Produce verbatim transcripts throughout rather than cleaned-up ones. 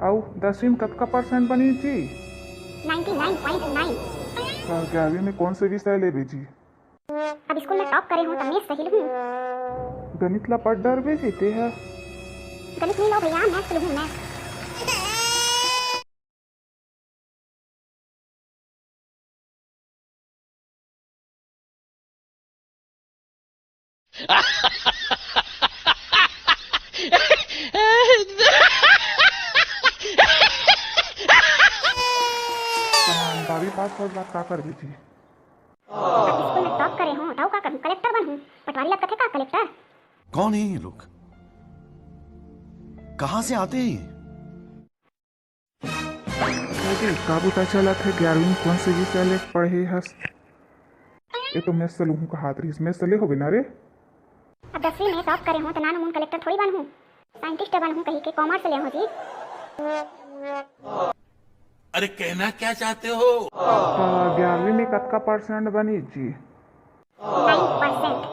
अउ दसवीं में कतका परसेंट बनिस जी? Ninety nine point nine. त ग्यारहवीं में कौन से विषय लेबे जी? अब स्कूल में टॉप करे हूँ त मैथ्स सही लूँ। गणित ला पढ़ डरबे जी तेहा। गणित नहीं लो भैया, मैथ्स लूँ, मैथ्स। बारहवीं पास होए के बाद का करबे जी? अब स्कूल में टॉप करे हूँ, त अउ का करूँ, कलेक्टर बनहूँ। पटवारी ला कथे का कलेक्टर? कौन है ये लोग? कहाँ से आते हैं ये? अरे, का बुता चलत हे? ग्यारहवीं में कौन से विषय ले पढ़े हस? ये तो मैथ्स ले हूँ कहात रहिस, मैथ्स ले होबे ना रे? अब दसवीं में टॉप करे हूँ त नानू मुन कलेक्टर थोड़ी बनहूँ, साइंटिस्ट बनहूँ कही के कॉमर्स ले हूँ जी। अरे कहना क्या चाहते हो? त ग्यारहवीं में कतका परसेंट बनिस जी? Nine percent.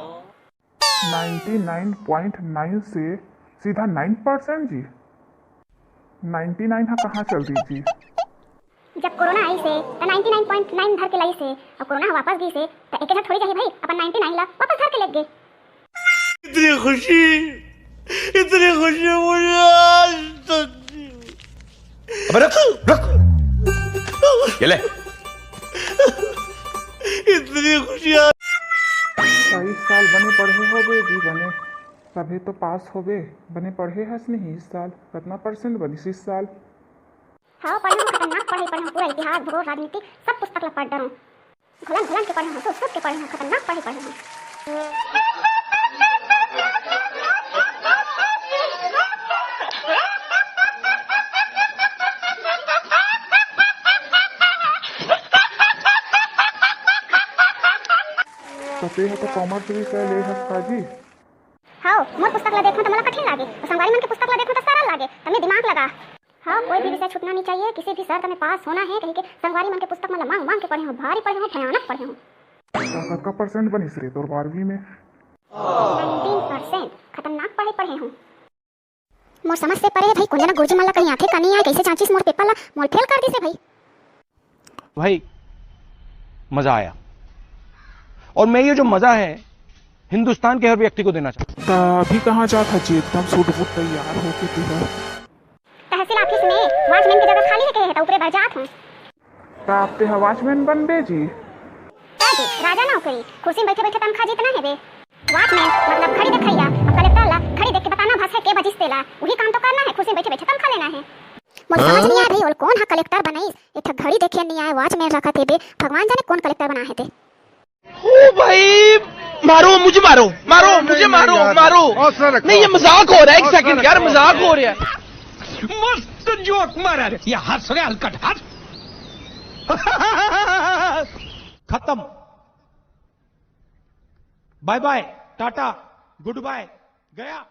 Ninety nine point nine से सीधा नाइन परसेंट जी। नाइंटी नाइन हा कहाँ चल दिस जी? जब कोरोना आइस हे, त नाइंटी नाइन पॉइंट नाइन धर के लाइस हे, अउ कोरोना वापस गिस हे, त एके झन थोड़ी जाही भाई, अपन नाइंटी नाइन ला वापस धर के लेग गे। इतनी खुशी, इतनी खुशी मुझे आज तक नहीं हुई। अबे रुक, रुक। ये ले। इतनी खुशी आज। इस साल बने पढ़े होबे जी, बने। तभे तो पास होबे। बने पढ़े हस नहीं इस साल? कतना परसेंट बनिस इस साल? हाँ, पढ़े हूँ, खतरनाक पढ़े, पढ़े हूँ। पूरा इतिहास, भूगोल, राजनीति, सब पुस्तक ला पढ़ डरूँ। घुलन घुलन के पढ़े हूँ, सोच सोच के पढ़े हूँ, खतरनाक पढ़े, पढ़े हूँ। त तेहा तो कॉमर्स विषय ले हस का जी? हव, मोर पुस्तक ला देखहूँ त मोला कठिन लागे, अउ संगवारी मन के पुस्तक ला देखहूँ त सरल लागे, त मैं दिमाग लगा। हव, कोई भी विषय छूटना नहीं चाहिए, किसी भी शर्त में पास होना है कहिके संगवारी मन के पुस्तक मन ला मांग मांग के पढ़े हूँ, भारी पढ़े हूँ, भयानक पढ़े हूँ। त कतका परसेंट बनिस रे तोर बारहवीं में? Nineteen percent. खतरनाक पढ़े पढ़े हूँ। मोर समझ से परे हे भाई, कोन जना गुरुजी मन ला कहीं आथे का नहीं आए, कैसे जांचिस मोर पेपर ला, मोल फेल कर दिस हे भाई। भाई, मजा आया। और मैं ये जो मजा है, हिंदुस्तान के हर व्यक्ति को देना चाहता हूँ। त अभी कहाँ जात हस जी? एकदम सूट बूट तैयार होके तैयार। तहसील ऑफिस में वॉचमैन के जगह खाली हे कहे हे, त ऊपरे बर जात हूँ। त आप तेहा वॉचमैन बनबे जी? का जी, राजा नौकरी, कुर्सी में बैठे बैठे तनखा जीतना हे बे। वॉचमैन मतलब घड़ी देखइया, अब कलेक्टर ला घड़ी देख के बताना भस हे के बजिस तेला, वही काम तो करना हे, कुर्सी में बैठे बैठे तनखा लेना हे। मोर समझ नहीं आए भाई, ओला कोन हा कलेक्टर बनाइस? एक ठा घड़ी देखे नहीं आए, वॉचमैन रखत हे बे, भगवान जाने कोन कलेक्टर बना हे ते। ओ भाई, मारो, मुझे मारो, मारो, नहीं, मुझे नहीं, मारो, यार, मारो। हौसला रखो। नहीं, ये मजाक हो रहा है, एक हौसला सेकंड यार, रखो। मजाक हो रहा है। मस्त जोक मारा रे, ये हंस रे हलकट, हंस। खत्म। बाय बाय, टाटा, गुड बाय, गया।